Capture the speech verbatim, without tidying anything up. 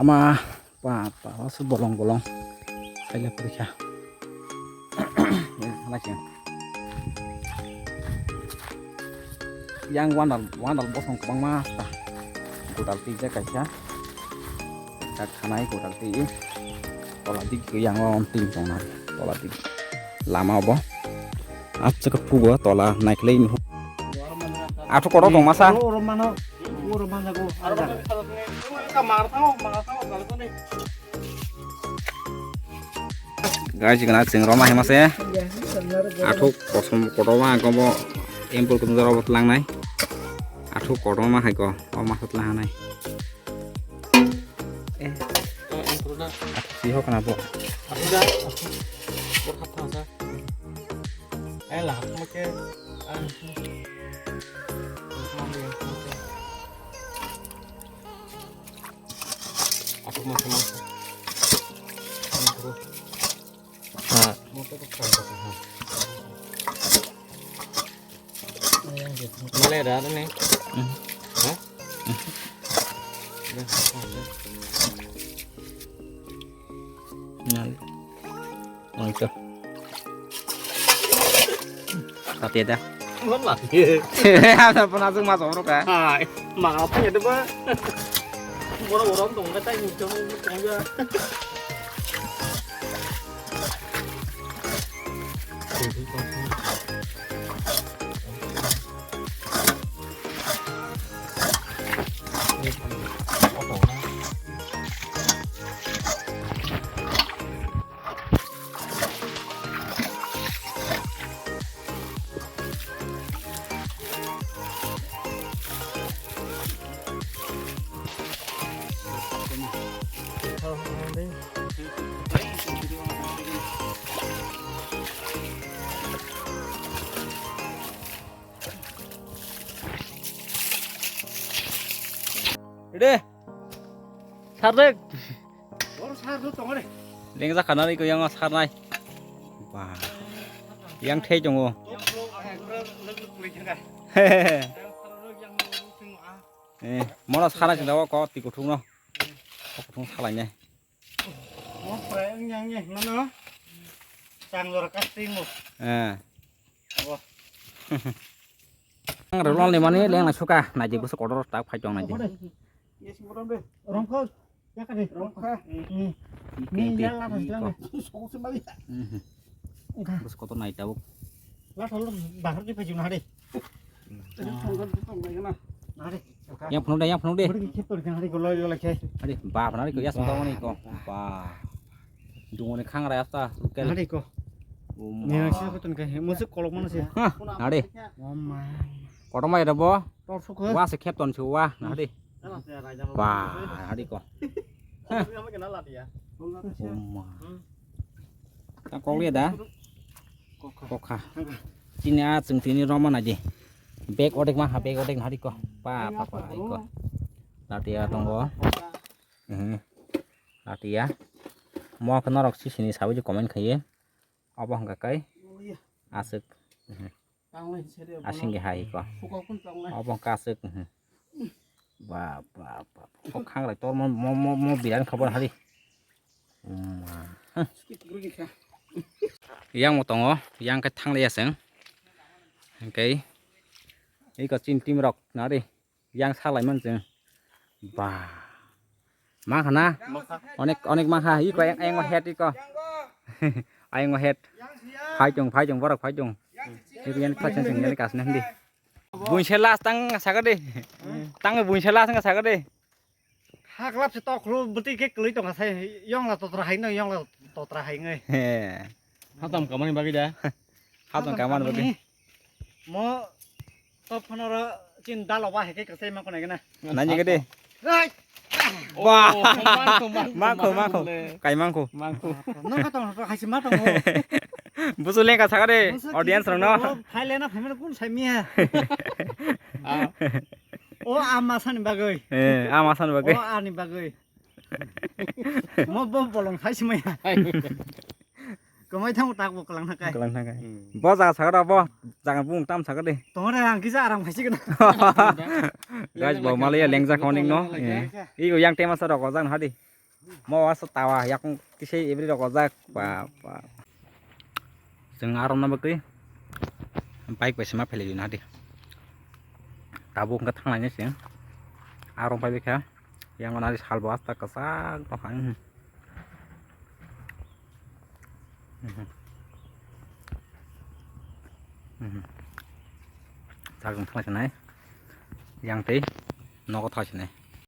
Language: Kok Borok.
Ama pa pa se bolong bolong. Saila purikha. Halai se. Yang wandal wandal bosong kwbangma ta. Godal twijak kaisa. Kak khanai godal twi. Tola dik yang o twi tongnai. Tola dik. Lama obo. Achuk pugo tola naiklai. Athuk kotor tong masa. Oro mano. Oro mano go. Guys, gana chwng roma hai mase. Athuk kosom kotorma gobo empol kudung jora bo tlangnai. Athuk kotorma hai ko, o masa tlang hanai. Eh. Athuk si hok na bo. Eh, lah, oke. Athuk masa masa. Ha. Malai da ne? Hmm. Ha? Hmm. Nal. Oito. Kati da. Ngon lati. Ada pernah sung masuk rok ya? Hai, mangap ya deh, Bang. Boro-boro tong ka tai ni tong tong ya. Ede. Sarjak. Bor sar do tongore. Lengjak khanani ko yang sarnai. Wah. Yang thei tongo. Eh, mona sara sing dawa ko ti kuthung no. Ko kuthung salai ne. Mo prai yang yang mano. Sang lor casting mo. Eh. Abo. Ang rwlong le mani leng na suka, naidi bwswk kotor tak phai tong naidi. Rongkha, yakari. Rongkha. Hmm. Ni yang atas lang. Song se mali. Bwswk kotor nai tabuk. La thol bahar di phai juna hade. Hade. Yang phunuk de, yang phunuk de. Beri khep tor kan hade goloi goloi khai. Hade, ba phana ko yas mata mani ko. Ba. Dungoni khangra asta, local. Hade ko. Oh, ma. Ni nang sisa kutun kai, musuk kolok mana sih? Hah, hade. Oh, ma. Kotorma ya bo? Tor sukha. Wa se khep ton chu wa, na hade. Ba, hade ko. Hah. Oh, ma. Ta kok liya da? Kokha. Chini a chwng tini roma na di. Bag odek ma ha, bag odek na hade ko. Pa, pa, pa, iko. Latiya tongo. Mhm. Latiya. Mo khe norok sisini sawi comment khaiye. Obo hwnkha kai aswk. Mhm. Asing ge hai ko. Obo hwnkha aswk. Mhm. Ba, ba, ba. Kok khang lai tor mo, mo, mo, mo biran khobor hari. Uma. Yang mo tongo, yang khe thang lai aswng. Hwnkhe iko chin tim rok nari. Yang salai man chwng. Ba. Ma khana? Onek, onek ma kha. Iko ayang, ayang head iko. Ayang head. Phai chwng, phai chwng, borok phai chwng. Iko yan kha chwng, chwng yan kas na hindi. Buinse last tang saka de. Tang buinse last tang saka de. Haklap se tokhlo bwtwi khe kwlwi tongkha sai yongla totra hai no yongla totra hai ngai. He. Hatam kamani bagwi da. Hatam kamani bagwi. Mo to phone ro chin dalo ba heke kwsai ma konai gana. Nani gede. Rai. Ba. Mangko, mangko, mangko. Kai mangko. Mangko. No ka tong ko haisi ma tong. Busu lengka saka de audience rok no. Phai lena phaimani kun sai miya. O ama sani bagwi. Eh, ama sani bagwi. O ani bagwi. Mo bo bolong khai simaya. Kwmai thango tak bo kwlang thakai. Kwlang thakai. Hmm. Bo jaga sakha bo jaga bung tam sakha de. Tongre ang kisa arang phaisi gana. Guys, bo malaya lengja khoning no. Lengja. Eh. Iyo yang tema sa rok jang hadi. Mo wasa tawa yakung kisai ibri rok ojak. Ba, ba. Chwng arom na bagwi bike bai sima pheli na di. Tabuk hwnkhe thanglainai se. Arom phai bikha. Yang nari sal bo asta kwchak tongkha. Mhm. Mhm. Mhm. Chakjong thangsinai. Yang tei nogo thangsinai.